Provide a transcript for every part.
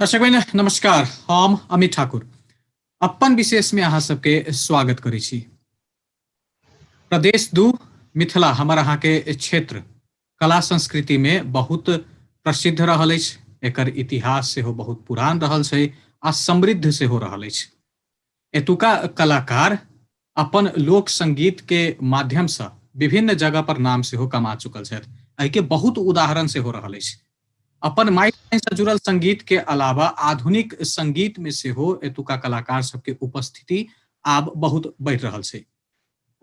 दर्शक बहिन नमस्कार, हम अमित ठाकुर अपन विशेष में अहाँ सबके स्वागत करै छी। प्रदेश 2 मिथिला हमर अहाँ के क्षेत्र कला संस्कृति में बहुत प्रसिद्ध रहल अछि। एकर इतिहास सेहो बहुत पुरान रहल छै आ समृद्ध सेहो रहल अछि। एतुका कलाकार अपन लोक संगीत के माध्यम से विभिन्न जगह पर नाम सेहो कमा चुकल छथि। एहिके बहुत उदाहरण सेहो रहल अछि। अपन माइक से जुड़ल संगीत के अलावा आधुनिक संगीत में सेहो एतुका कलाकार सबके उपस्थिति आब बहुत बढ़ि रहल छै।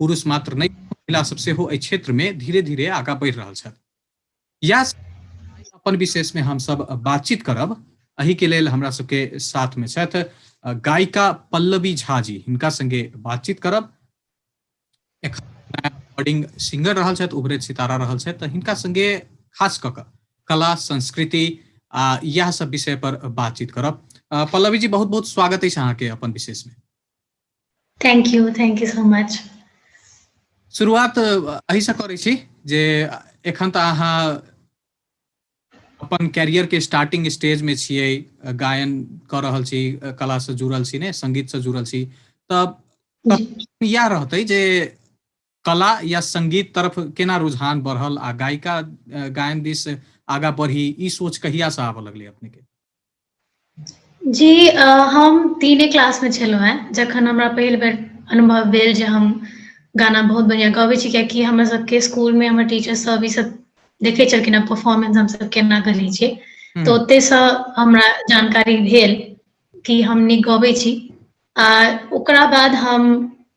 पुरुष मात्र नहि, महिला सब सेहो एहि क्षेत्र में धीरे धीरे आगा बढ़ि रहल छथि। इएह अपन विशेष में हम सब बातचीत करब। एहि के लेल हमरा सबके साथ में छथि गायिका पल्लवी झा जी, हिनका संगे बातचीत करब। रिकॉर्डिंग सिंगर रहल छथि, उभरैत सितारा रहल छथि, तऽ हिनका संगे खास कऽ कऽ कला संस्कृति आ इएह सब विषय पर बातचीत करब। पल्लवी जी, बहुत बहुत स्वागत अछि अहाँके अपन विशेष में। Thank you so much. शुरुआत एहिसँ करै छी जे एखन तऽ अहाँ अपन कैरियर के स्टार्टिंग स्टेज में छियै, गायन कऽ रहल छी, कला से जुड़ल छी ने, संगीत से जुड़ल छी, तऽ इएह रहतै जे कला या संगीत तरफ केना रुझान बढ़ल आ गायिका गायन दिस आगा बढ़ी, ई सोच कहिया से आबऽ लगलै अपने के? जी, हम 3 क्लास में छलहुँ हेँ जखन हमरा पहिल बेर अनुभव भेल जे हम गाना बहुत बढ़िआँ गबै छी, कियाकि हमर सबके स्कूलमे हमर टीचर सब ई सब देखै छलखिन हेँ परफॉर्मेंस हमसब केना करै छियै, तऽ ओतहिसँ हमरा जानकारी भेल कि हम नीक गबै छी। आ ओकरा बाद हम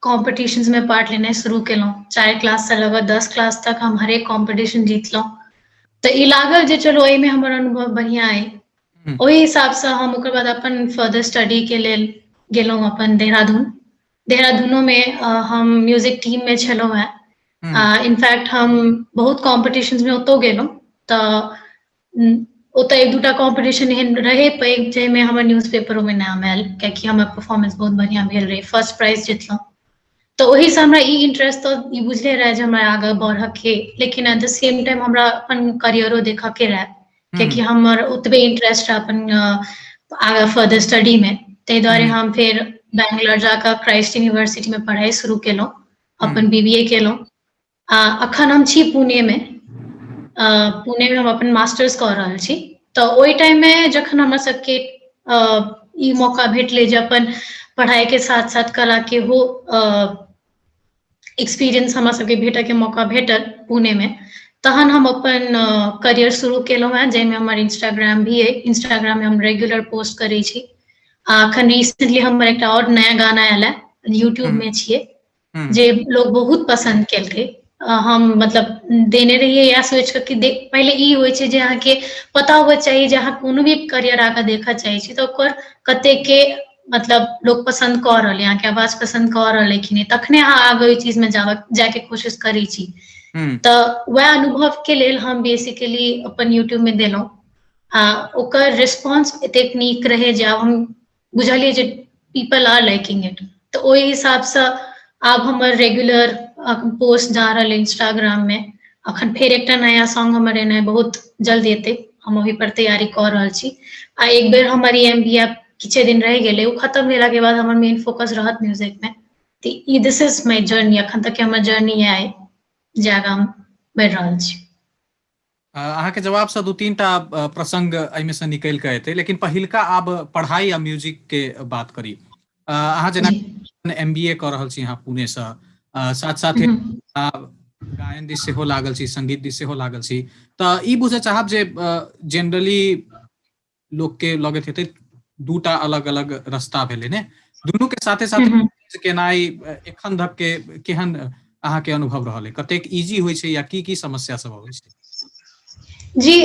कॉम्पिटिशन्समे पार्ट लेनाइ शुरू केलहुँ। 4 क्लाससँ लऽ कऽ 10 क्लास तक हम हरेक कॉम्पिटिशन जीतलहुँ। तऽ ई लागल जे चलू एहिमे हमर अनुभव बढ़िआँ अइ। ओहि हिसाबसँ हम ओकर बाद अपन फर्दर स्टडीके लेल गेलहुँ अपन देहरादून। देहरादूनोमे हम म्यूजिक टीममे छलहुँ हेँ। इनफैक्ट हम बहुत कॉम्पिटिशन्समे ओतहु गेलहुँ, तऽ ओतऽ एक दूटा कॉम्पिटिशन एहन रहै पैघ जाहिमे हमर न्यूज पेपरोमे नाम आयल, कियाकि हमर परफॉर्मेंस बहुत बढ़िआँ भेल रहै, फर्स्ट प्राइज जितलहुँ। तऽ ओहिसँ हमरा ई इंट्रेस्ट तऽ ई बुझले रहै जे हमरा आगाँ बढ़ऽके, लेकिन एट the same time हमरा अपन करियरो देखऽके रहै, कियाकि हमर ओतबे इंट्रेस्ट रहै अपन आगाँ फर्दर स्टडीमे। ताहि दुआरे हम फेर बैंगलोर जाकऽ क्राइस्ट यूनिवर्सिटीमे पढ़ाइ शुरू केलहुँ, अपन BBA केलहुँ। आ अखन हम छी पुणेमे। पुणेमे हम अपन मास्टर्स कऽ रहल छी। तऽ ओहि टाइममे जखन हमरा सबके ई मौका भेटलै जे अपन पढ़ाइके साथ साथ कलाके हो एक्सपीरियंस हमरा सबके भेटयके मौका भेटल पुणेमे, तहन हम अपन करियर शुरू केलहुँ हेँ, जाहिमे हमर इंस्टाग्राम भी अइ। इंस्टाग्राममे हम रेगुलर पोस्ट करै छी। आ अखन रिसेंटली हमर एकटा आओर नया गाना आयल है, यूट्यूबमे छियै, जे लोग बहुत पसन्द केलकै। हम मतलब देने रहियै इएह सोचि कऽ कि पहिले ई होइ छै जे अहाँके पता हुअ चाही जे अहाँ कोनो भी करियर आगाँ देखऽ चाहै छी तऽ ओकर कतेकके मतलब लोक पसन्द कऽ रहल अइ, अहाँके आवाज पसन्द कऽ रहल अइ कि नहि, तखने अहाँ आगे ओहि चीजमे जायके कोशिश करै छी। तऽ वएह अनुभवके लेल हम बेसिकली अपन यूट्यूबमे देलहुँ आ ओकर रिस्पॉन्स एतेक नीक रहै जे आब हम बुझलियै जे पीपल आर लाइकिंग it. तऽ ओहि हिसाबसँ आब हमर रेगुलर पोस्ट जा रहल इंस्टाग्राममे। अखन फेर एकटा नया सॉन्ग हमर एनाइ बहुत जल्द एतै, हम ओहि पर तैयारी कऽ रहल छी। आ एक बेर हमर ई MBA किछे दिन रहि गेलै, ओ खतम भेलाके बाद हमर मेन फोकस रहत म्यूजिकमे। तऽ ई दिस is my journey, अखन तक के हमर जर्नी इएह अइ जे आगाँ हम बढ़ि रहल छी। अहाँके जवाबसँ 2-3 टा प्रसंग एहिमे से निकलि कऽ एतै, लेकिन पहिलका आब पढ़ाइ आ म्यूजिक के बात करी। अहाँ जेना MBA कऽ रहल छी अहाँ पुणेसँ, साथ साथे गायन दिस सेहो लागल छी, संगीत दिस सेहो लागल छी, तऽ ई बुझऽ चाहब जे जेनरली लोकके लगैत हेतै दूटा अलग अलग रस्ता भेलै ने, दुनू के साथे साथे केनाइ एखन धक के केहन अहाँके अनुभव रहल है, कतेक इजी होइ छै या की की समस्या सब अबै छै? जी,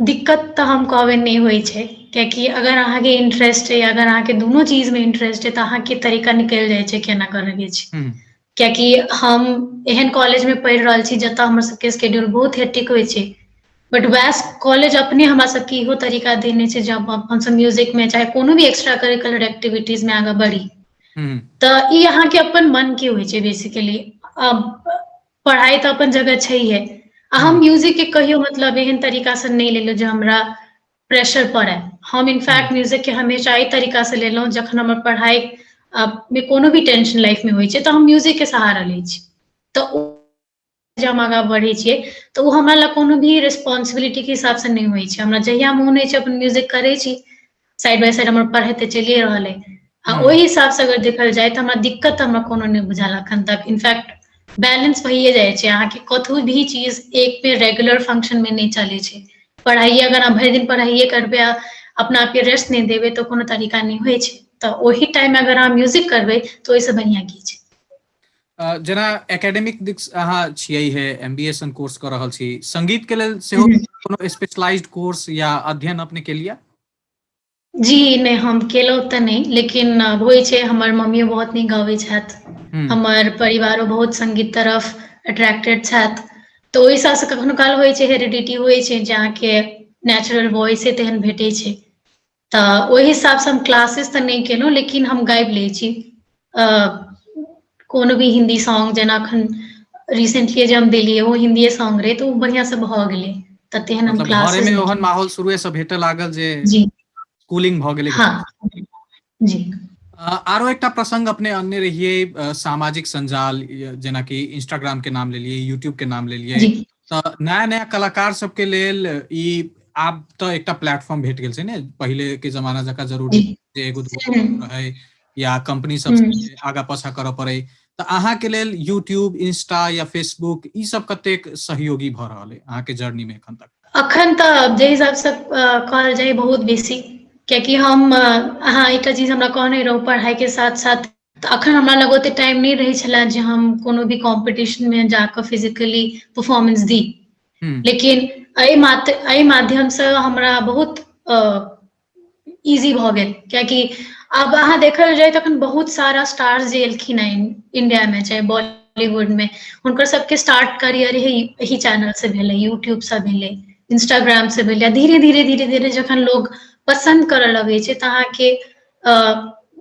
दिक्कत तऽ हम कहबै नहि होइ छै, कियाकि अगर अहाँके इंट्रेस्ट है, अगर अहाँके दुनू चीजमे इंट्रेस्ट है, तऽ अहाँके तरीका निकलि जाइ छै केना करैके छै। कियाकि हम एहन कॉलेजमे पढ़ि रहल छी जतऽ हमर सबके स्केड्यूल बहुत हेक्टिक होइ छै, बट वएह कॉलेज अपने हमरा सबके इहो तरीका देने छै जे हमसब म्यूजिकमे चाहे कोनो भी एक्स्ट्रा करिकुलर एक्टिविटीजमे आगाँ बढ़ी। तऽ ई अहाँके अपन मन के होइ छै बेसिकली। पढ़ाइ तऽ अपन जगह छैहे, आ हम म्यूजिक के कहियो मतलब एहन तरीकासँ नहि लेलहुँ जे हमरा प्रेशर पड़य। हम इनफैक्ट म्यूजिक के हमेशा एहि तरीकासँ लेलहुँ, जखन हमर पढ़ाइ मे कोनो भी टेंशन लाइफमे होइ छै तऽ हम म्यूजिक के सहारा लै छी। तऽ ओ जे हम आगाँ बढ़ै छियै तऽ ओ हमरा लग कोनो भी रिस्पॉन्सिबिलिटी के हिसाबसँ नहि होइ छै। हमरा जहिया मोन होइ छै अपन म्यूजिक करै छी, साइड बाय साइड हमर पढ़ाइ तऽ चलिए रहल अइ। आ ओहि हिसाबसँ अगर देखल जाय तऽ हमरा दिक्कत हमरा कोनो नहि बुझायल अखन तक। इनफैक्ट बैलेंस भइए जाइ छै अहाँके, कतहु भी चीज एक बेर रेगुलर फंक्शन मे नहि चलै छै। पढ़ाइए अगर अहाँ भरि दिन पढ़ाइए करबै आ अपना आपके रेस्ट नहि देबै तऽ कोनो तरीका नहि होइ छै। तऽ ओहि टाइम अगर अहाँ म्यूजिक करबै तऽ ओहिसँ बढ़िआँ की छै। जेना एकेडमिक दिस अहाँ छियै हे, एम बी ए सन कोर्स कऽ रहल छी, संगीत के लेल सेहो कोनो स्पेशलाइज्ड कोर्स या अध्ययन अपने केलियै? जी नहि, हम केलहुँ तऽ नहि, लेकिन होइ छै, हमर मम्मियो बहुत नीक गबै छथि, हमर परिवारो बहुत संगीत तरफ अट्रैक्टेड छथि, तऽ ओहि हिसाबसँ कखनो काल होइ छै, हेरिडिटी होइ छै जे अहाँके नेचुरल वॉइसे तेहन भेटै छै। तऽ ओहि हिसाबसँ हम क्लासेस तऽ नहि केलहुँ, लेकिन हम गाबि लै छी कोनो भी हिन्दी सॉन्ग। जेना अखन रिसेंटली जे हम देलियै ओ हिन्दीए सॉन्ग रहै, तऽ ओ बढ़िआँसँ भऽ गेलै। तऽ तेहन हम मतलब क्लासेस घरेमे ओहन माहौल शुरुएसँ भेटऽ लागल जे जी स्कूलिंग भऽ गेलै। हँ जी। आरो एकटा प्रसंग अपने अनने रहियै, सामाजिक संजाल, जेनाकि इंस्टाग्राम के नाम लेलियै, यूट्यूब के नाम लेलियै, तऽ नया नया कलाकार सबके लेल ई आब तऽ एकटा प्लेटफॉर्म भेट गेल छै ने। पहिले के जमाना जकाँ जरूरी जे एगो रहै या कंपनी सब आगा पाछा करऽ पड़ै। तऽ अहाँके लेल यूट्यूब, इंस्टा या फेसबुक ई सब कतेक सहयोगी भऽ रहल अइ अहाँके जर्नी मे एखन तक? अखन तऽ जे हिसाबसँ कहल जाय बहुत बेसी, कियाकि हम अहाँ एकटा चीज हमरा कहने रहू पढ़ाइके साथ साथ, तऽ अखन हमरा लग ओते टाइम नहि रहै छले जे हम कोनो भी कॉम्पिटिशन मे जाकऽ फिजिकली परफॉर्मेंस दी, लेकिन एहि माध्यमसँ हमरा बहुत इजी भऽ गेल, कियाकि आब अहाँ देखल जाय तखन बहुत सारा स्टार्स जे एलखिन हेँ इंडियामे चाहे बॉलीवुडमे, हुनकर सबके स्टार्ट करियर एहि चैनल से भेलै, यूट्यूब से भेलै, इंस्टाग्राम से भेलै। धीरे धीरे धीरे धीरे जखन लोग पसन्द करऽ लगै छै तऽ अहाँके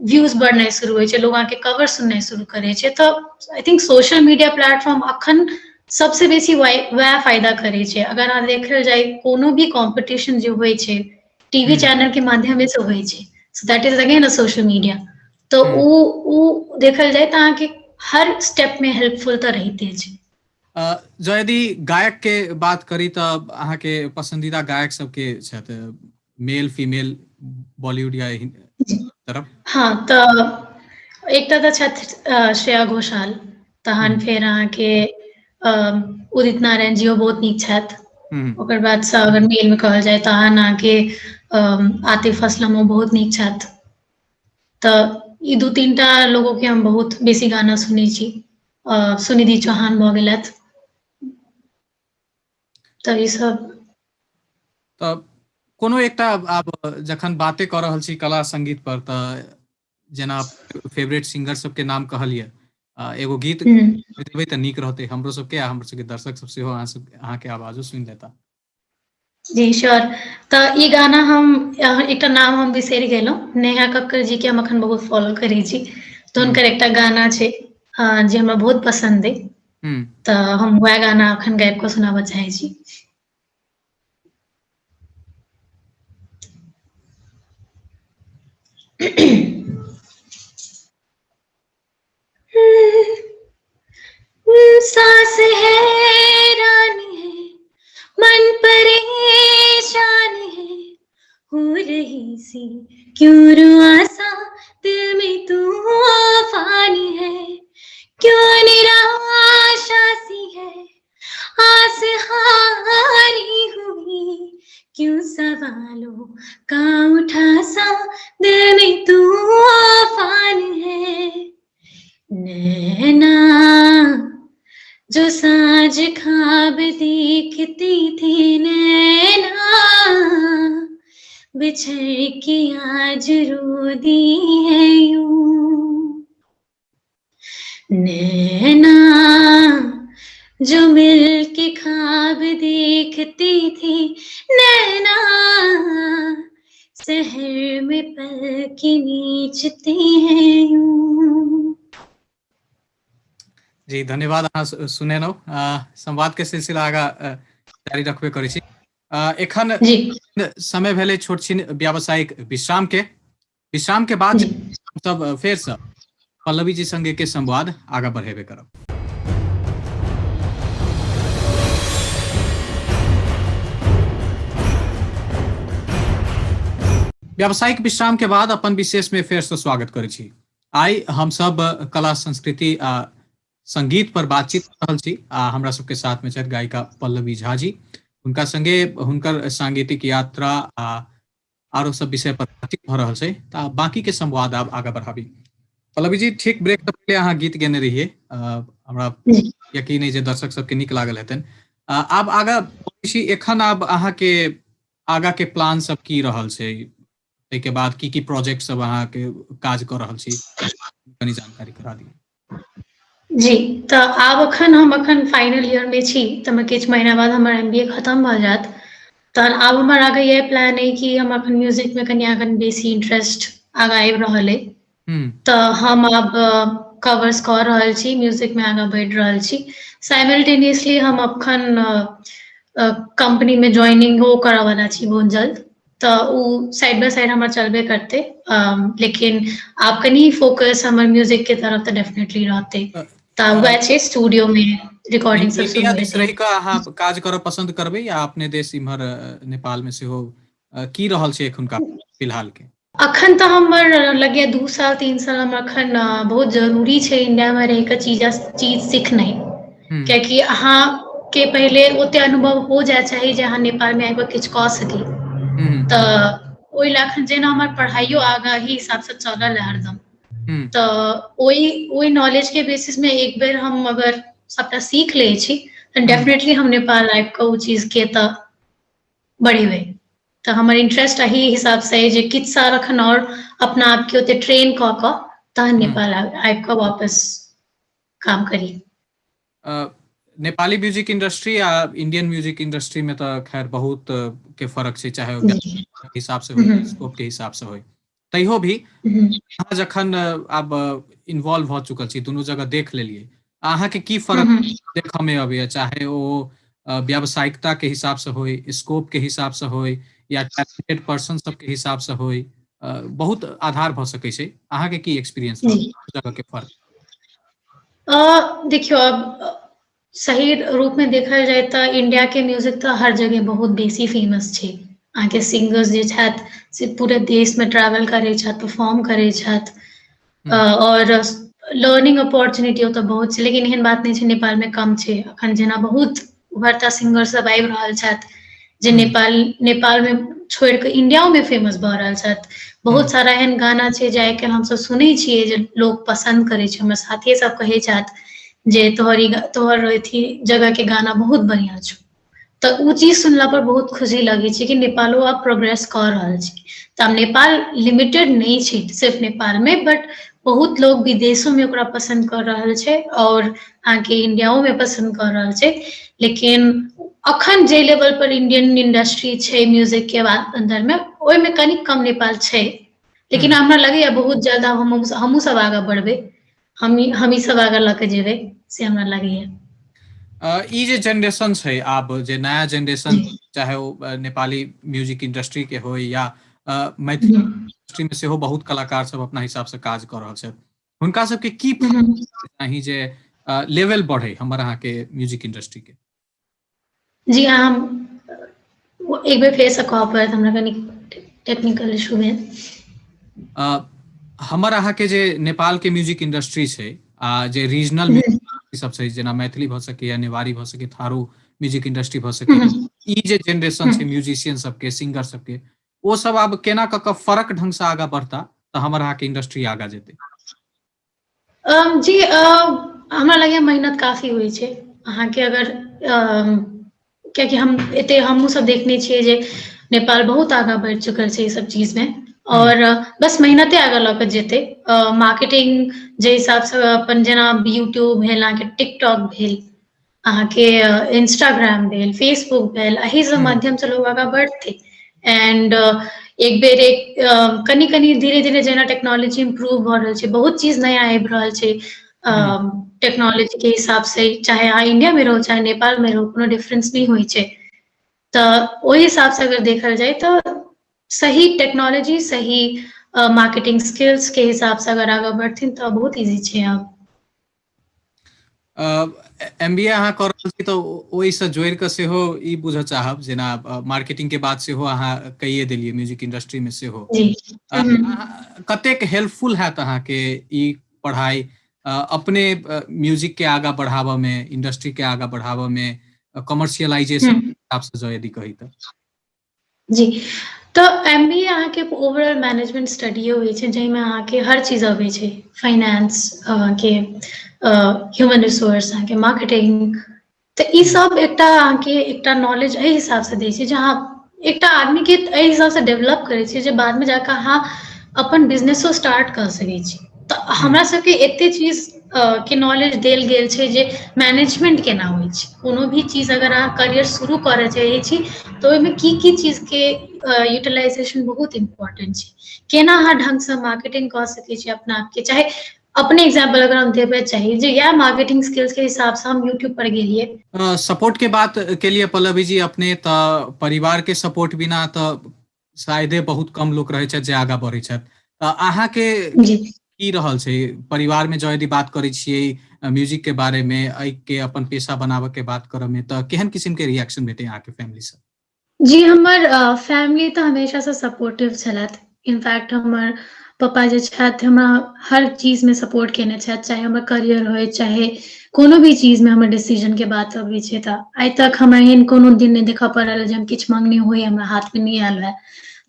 व्यूज बढ़नाइ शुरू होइ छै, लोग अहाँके कवर सुननाइ शुरू करै छै। तऽ I think social media platform अखन सबसे बेसी वएह फायदा करै छै। अगर अहाँ देखल जाय कोनो भी कॉम्पिटिशन जे होइ छै टीवी चैनल के माध्यमे से होइ छै, so that is again a social media. तऽ ओ देखल जाय तऽ अहाँके हर स्टेप में हेल्पफुल तऽ रहिते छै। जँ यदि गायक के बात करी तऽ अहाँके पसन्दीदा गायक सबके छथि, मेल फीमेल, बॉलीवुड या तरफ? हँ, तऽ एकटा तऽ छथि श्रेया घोषाल, तहन फेर अहाँके उदित नारायण जी बहुत नीक छथि। ओकर बादसँ अगर मेलमे कहल जाय तहन अहाँके आतिफ असलमो बहुत नीक छथि। तऽ ई दू तीनटा लोगोके हम बहुत बेसी गाना सुनै छी। सुनिधि चौहान भऽ गेलथि। तऽ ई सब। तऽ कोनो एकटा आब जखन बाते कऽ रहल छी कला संगीत पर, तऽ जेना फेवरेट सिंगर सबके नाम कहलियै, एगो गीत देबै तऽ नीक रहतै हमरो सबके आ हमर सबके दर्शक सब सेहो अहाँ सब अहाँके आवाजो सुनि लेता। जी श्योर। तऽ ई गाना हम एकटा नाम हम बिसरि गेलहुँ, नेहा कक्कर जी के हम अखन बहुत फॉलो करै छी, तऽ हुनकर एकटा गाना छै जे हमरा बहुत पसन्द अइ, तऽ हम वएह गाना अखन गाबि कऽ सुनाबऽ चाहै छी। सांस हैरान है, मन परेशान है, हो रही सी क्यों रुआसा, दिल में तूफान है, क्यों निराशा सी है, आस हारी हुई, क्यों सवालों का उठा सा, दिल में तूफान है। नैना जो साँझ ख्वाब देखती थी, नैना बिछड़ के आज रो दी है यूं। नैना जो मिल के ख्वाब देखती थी, नैना शहर में पल के नीचते हैं यूं। जी धन्यवाद अहाँ सुनेलहुँ। संवाद के सिलसिला आगा जारी रखबे करै छी। एखन समय भेलै छोट छिन व्यावसायिक विश्राम के। विश्राम के बाद सब फेरसँ पल्लवी जी संगे के संवाद आगा बढ़ेबे करब। व्यावसायिक विश्राम के बाद अपन विशेष में फेर से स्वागत करै छी। आइ हम सब कला संस्कृति आ संगीत पर बातचीत कर रहल छी आ हमरा सबके साथ में छथि गायिका पल्लवी झा जी। हुनका संगे हुनकर सांगीतिक यात्रा आ आरो सब विषय पर बातचीत भऽ रहल छै, तऽ बाकी के संवाद आब आगा बढ़ाबी। पल्लवी जी, ठीक ब्रेक से पहिले अहाँ गीत गेने रहियै, हमरा यकीन अइ जे दर्शक सबके नीक लागल हेतनि। आब आगा छी, एखन आब अहाँके आगा के प्लान सब की रहल छै, ताहिके बाद की की प्रोजेक्ट सब अहाँके काज कऽ रहल छी, कनी जानकारी करा दियौ। जी, तऽ आब अखन हम अखन फाइनल ईयर मे छी, तऽ हमर किछु महीना बाद हमर एम बी ए खतम भऽ जायत। तहन आब हमर आगे इएह प्लान अइ कि हम अखन म्यूजिक मे कनि अखन बेसी इंटरेस्ट आगाँ आबि रहल अइ। तऽ हम आब कवर्स कऽ रहल छी, म्यूजिक मे आगाँ बढ़ि रहल छी। साइमल्टेनियसली हम अखन कंपनी मे ज्वाइनिंगो करऽ वाला छी बहुत जल्द। तऽ ओ साइड बाय साइड हमर चलबे करतै, लेकिन आब कनि फोकस हमर म्यूजिक के तरफ तऽ डेफिनेटली रहतै। तऽ वएह छै, स्टूडियो मे रिकॉर्डिंग सब इंडिया दिस रहि कऽ अहाँ काज करब पसन्द करबै या अपने देश इम्हर नेपाल मे सेहो? की रहल छै एखुनका फिलहाल के? अखन तऽ हमर लगैया 2 साल 3 साल हमर अखन बहुत जरूरी छै इंडिया मे रहि कऽ चीज चीज सिखनाइ, कियाकि अहाँ के पहिले ओते अनुभव हो जाय चाही जे अहाँ नेपाल मे आबि कऽ किछु कऽ सकी। तऽ ओहि लए अखन जेना हमर पढ़ाइयो आगाँ ही हिसाबसँ चलल है हरदम, तऽ ओहि ओहि नॉलेज के बेसिस मे एक बेर हम अगर सबटा सीख लै छी तऽ डेफिनेटली हम नेपाल आबि कऽ ओ चीज के तऽ बढ़ेबै। तऽ हमर इंटरेस्ट एही हिसाबसँ अइ जे किछु साल अखन आओर अपना आपके ओते ट्रेन कऽ कऽ तहन नेपाल आबि कऽ वापस काम करी। नेपाली म्यूजिक इंडस्ट्री आ इंडियन म्यूजिक इंडस्ट्री में तऽ खैर बहुत के फर्क छै, चाहे हिसाब से होय, स्कोप के हिसाब से होय। तैयो भी अहाँ जखन आब इन्वॉल्व भऽ चुकल छी, दुनू जगह देख लेलियै, अहाँके की फर्क देखऽ मे अबैया, चाहे ओ व्यावसायिकता के हिसाब से होय, स्कोप के हिसाब से होय या टैलेंटेड पर्सन सबके हिसाब से होय, बहुत आधार भऽ सकै छै। अहाँके की एक्सपीरियंस जगह के फर्क? देखियौ, आब सही रूपमे देखल जाय तऽ इंडिया के म्यूजिक तऽ हर जगह बहुत बेसी फेमस छै। अहाँके सिंगर्स जे छथि से पूरे देशमे ट्रैवल करै छथि, परफॉर्म करै छथि आओर लर्निंग अपॉर्चुनिटी ओतऽ बहुत छै। लेकिन एहन बात नहि छै नेपालमे कम छै। अखन जेना बहुत उभरता सिंगर सब आबि रहल छथि जे नेपालमे छोड़ि कऽ इंडियाओमे फेमस भऽ रहल छथि। बहुत सारा एहन गाना छै जे आइ काल्हि हमसब सुनै छियै जे लोक पसन्द करै छै। हमर साथिये सब कहै छथि जे तोहर ई तोहर अथी जगह के गाना बहुत बढ़िआँ छौ। तऽ ओ चीज सुनला पर बहुत खुशी लगै छै कि नेपालो आब प्रोग्रेस कऽ रहल छै। तऽ आब नेपाल लिमिटेड नहि छै सिर्फ नेपालमे, बट बहुत लोग विदेशोमे ओकरा पसन्द कऽ रहल छै आओर अहाँके इंडियाओमे पसन्द कऽ रहल छै। लेकिन अखन जे लेवल पर इंडियन इंडस्ट्री छै म्यूजिक के अन्दरमे, ओहिमे कनि कम नेपाल छै। लेकिन हमरा लगैया बहुत ज्यादा हमहूँ सब आगाँ बढ़बै, हम सब आगाँ लऽ के जेबै, से हमरा लगैया। ई जे जनरेशन छै, आब जे नया जनरेशन, चाहे ओ नेपाली म्यूजिक इंडस्ट्री के होय या मैथिली इंडस्ट्री मे सेहो बहुत कलाकार सब अपना हिसाब से काज कऽ रहल छथि, हुनका सबके की चाही जे लेवल बढ़े हमर अहाँके म्यूजिक इंडस्ट्री के? जी, अहाँ एक बेर फेरसँ कहऽ पड़त हमरा, कनि टेक्निकल इशू भेल। हमर अहाँके जे नेपालके म्यूजिक इंडस्ट्री छै आ जे रीजनल म्यूजिक सब छै, जेना मैथिली भऽ सकैए, नेवारी भऽ सकैए, थारू म्यूजिक इंडस्ट्री भऽ सकैए, ई जे जेनरेशन छै म्यूजिशियन सबके, सिंगर सबके, ओ सब आब केना कऽ कऽ फरक ढंगसँ आगाँ बढ़ता तऽ हमर अहाँके इंडस्ट्री आगाँ जेतै? जी, हमरा लगैए मेहनत काफी होइ छै अहाँके अगर, कियाकि हम एते हमहूँ सब देखने छियै जे नेपाल बहुत आगाँ बढ़ि चुकल छै ई सब चीजमे आओर बस मेहनते आगाँ लऽ कऽ जेतै। मार्केटिंग जे हिसाबसँ अपन जेना यूट्यूब भेल, अहाँके टिकटॉक भेल, अहाँके इंस्टाग्राम भेल, फेसबुक भेल, एहि सब माध्यमसँ लोग आगाँ बढ़तै। एंड एक बेर एक कनि कनि धीरे धीरे जेना टेक्नोलॉजी इम्प्रूव भऽ रहल छै, बहुत चीज नया आबि रहल छै टेक्नोलॉजी के हिसाब से, चाहे अहाँ इंडिया मे रहू, चाहे नेपाल मे रहू, कोनो डिफरेंस नहि होइ छै। तऽ ओहि हिसाबसँ अगर देखल जाय तऽ सही टेक्नोलॉजी, सही मार्केटिंग स्किल्स के हिसाबसँ अगर आगाँ बढ़थिन तऽ बहुत इजी छै आब। एमबीए अहाँ कऽ रहल छी तऽ ओहिसँ जोड़ि कऽ सेहो ई बुझऽ चाहब, जेना मार्केटिंग के बात सेहो अहाँ कहिए देलियै, म्यूजिक इंडस्ट्री मे सेहो कतेक हेल्पफुल हैत अहाँके ई पढ़ाइ अपने म्यूजिक के आगाँ बढ़ाबऽ मे, इंडस्ट्री के आगाँ बढ़ाबऽ मे, कमर्शियलाइजेशन हिसाबसँ जँ यदि कही तऽ? जी, तऽ एमबीए अहाँके ओवरऑल मैनेजमेंट स्टडीओ होइ छै, जाहिमे अहाँके हर चीज अबै छै, फाइनेंस, अहाँके ह्यूमन रिसोर्स, अहाँके मार्केटिंग। तऽ ई सब एकटा अहाँके एकटा नॉलेज एहि हिसाबसँ दै छै जे अहाँ एकटा आदमीके एहि हिसाबसँ डेवलप करै छै जे बादमे जाकऽ अहाँ अपन बिजनेसो स्टार्ट कऽ सकै छी। तऽ हमरा सबके एते चीज के नॉलेज देल गेल छै जे मैनेजमेंट केना होइ छै, कोनो भी चीज अगर अहाँ करियर शुरू करऽ चाहै छी तऽ ओहिमे की की चीज के यूटिलाइजेशन बहुत इम्पोर्टेंट छै, केना अहाँ ढंगसँ मार्केटिंग कऽ सकै छी अपना आपके। चाहे अपने एग्जाम्पल अगर हम देबै चाही जे इएह मार्केटिंग स्किल्स के हिसाबसँ हम यूट्यूब पर गेलियै। सपोर्ट के बात के लिए पल्लवी जी अपने, तऽ परिवार के सपोर्ट बिना तऽ शायदे बहुत कम लोक रहै छथि जे आगाँ बढ़ै छथि, तऽ अहाँके की रहल छै परिवार में? जँ यदि बात करै छियै म्यूजिक के बारे में, एहि के अपन पेशा बनाबऽ के बात करऽ में, तऽ केहन किसिम के रिएक्शन भेटै अहाँके फैमिली से? जी, हमर फैमिली तऽ हमेशासँ सपोर्टिव छलथि। इनफैक्ट हमर पापा जे छथि, हमरा हर चीजमे सपोर्ट केने छथि, चाहे हमर करियर होइ, चाहे कोनो भी चीजमे हमर डिसीजनके बात अबै छै। तऽ आइ तक हमरा एहन कोनो दिन नहि देखऽ पड़ल जे हम किछु मङ्गने होइ, हमरा हाथमे नहि आयल हुए।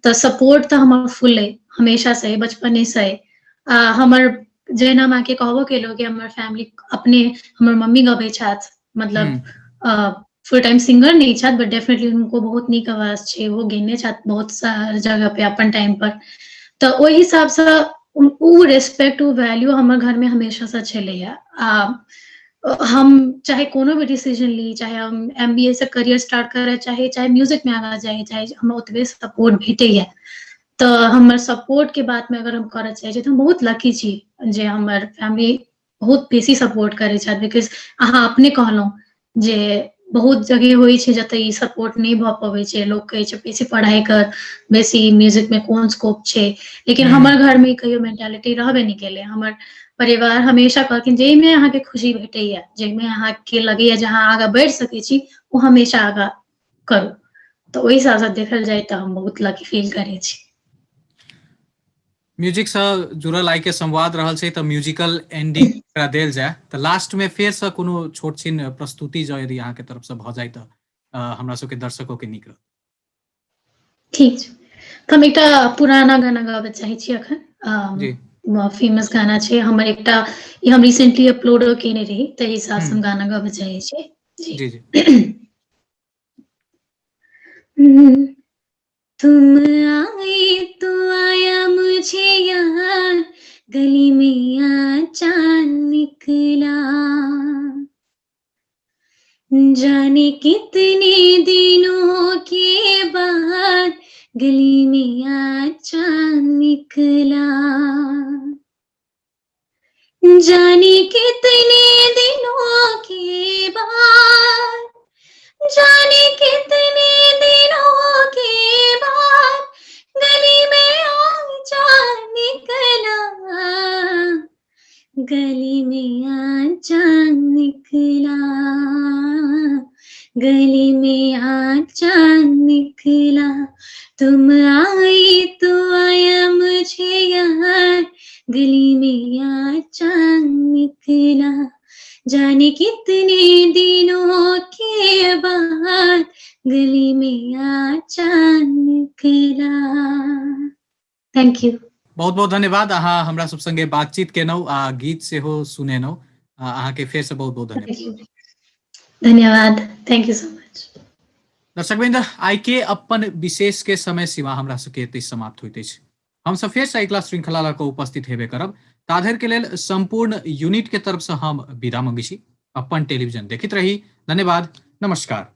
तऽ सपोर्ट तऽ हमर फुल अइ, हमेशासँ अइ, बचपनेसँ अइ। आ हमर जेना हम अहाँके कहबो केलहुँ कि हमर फैमिली अपने हमर मम्मी गबै छथि, मतलब फुल टाइम सिंगर नहि छथि, बट डेफिनेटली हुनको बहुत नीक आवाज छै, ओ गेने छथि बहुत सारा जगह पे अपन टाइम पर। तऽ ओहि हिसाबसँ ओ रेस्पेक्ट, ओ वैल्यू हमर घरमे हमेशासँ छलैया। आ हम चाहे कोनो भी डिसीजन ली, चाहे हम एमबीए से करियर स्टार्ट करय चाही, चाहे म्यूजिकमे आगाँ जाइ चाहे, हमरा ओतबे सपोर्ट भेटैया। तऽ हमर सपोर्टके बातमे अगर हम करऽ चाहै छी तऽ हम बहुत लकी छी जे हमर फैमिली बहुत बेसी सपोर्ट करै छथि, because अहाँ अपने कहलहुँ जे बहुत जगह होइ छै जतऽ ई सपोर्ट नहि भऽ पबै छै, लोक कहै छै बेसी पढ़ाइ कर, बेसी म्यूजिकमे कोन स्कोप छै। लेकिन हमर घरमे कहियो मेंटालिटी रहबे नहि केलै। हमर परिवार हमेशा कहलखिन जाहिमे अहाँके खुशी भेटैया, जाहिमे अहाँके लगैया जे अहाँ आगाँ बढ़ि सकै छी, ओ हमेशा आगाँ करू। तऽ ओहि हिसाबसँ देखल जाय तऽ हम बहुत लकी फील करै छी। म्यूजिक से जुड़ल आइ के संवाद रहल छै, तऽ म्यूजिकल एंडिंग एकरा देल जाय तऽ लास्ट में फेर से कोनो छोट छिन प्रस्तुति जँ यदि अहाँके तरफ से भऽ जाय तऽ हमरा सबके दर्शको के नीक रहत। ठीक छै, तऽ हम एकटा पुराना गाना गाबऽ चाहै छी अखन। जी, फेमस गाना छै हमर एकटा, ई हम रिसेंटली अपलोडो केने रही, ताहि हिसाब से हम गाना गाबऽ चाहै छी। जी जी। तुम आए तो आया मुझे याद, गली में आ चांद निकला, जाने कितने दिनों के बाद गली में आ चांद निकला, जाने कितने दिनों के बाद, जाने कितने दिनों के बाद गली में आ चांद निकला, गली में आ चांद निकला, गली में आ चांद निकला। तुम आए तो आया मुझे याद, गली में आ चांद निकला, जाने कितने दिनों के बाद गली में आ चांद निकला। Thank you. बहुत बहुत धन्यवाद, अहाँ हमरा सब संगे बातचीत केलहुँ आ गीत सेहो सुनेलहुँ। अहाँके फेर से बहुत बहुत धन्यवाद। धन्यवाद, thank you so much. दर्शक वृंद, आइ के अपन विशेष के समय सीमा हमरा सबके एतै समाप्त होइत अछि। हम सब फेर से अगिला श्रृंखला लऽ कऽ उपस्थित हेबे करब। ताधरि के लेल संपूर्ण यूनिट के तरफ से हम विदा मंगै छी। अपन टेलीविजन देखैत रही। धन्यवाद, नमस्कार।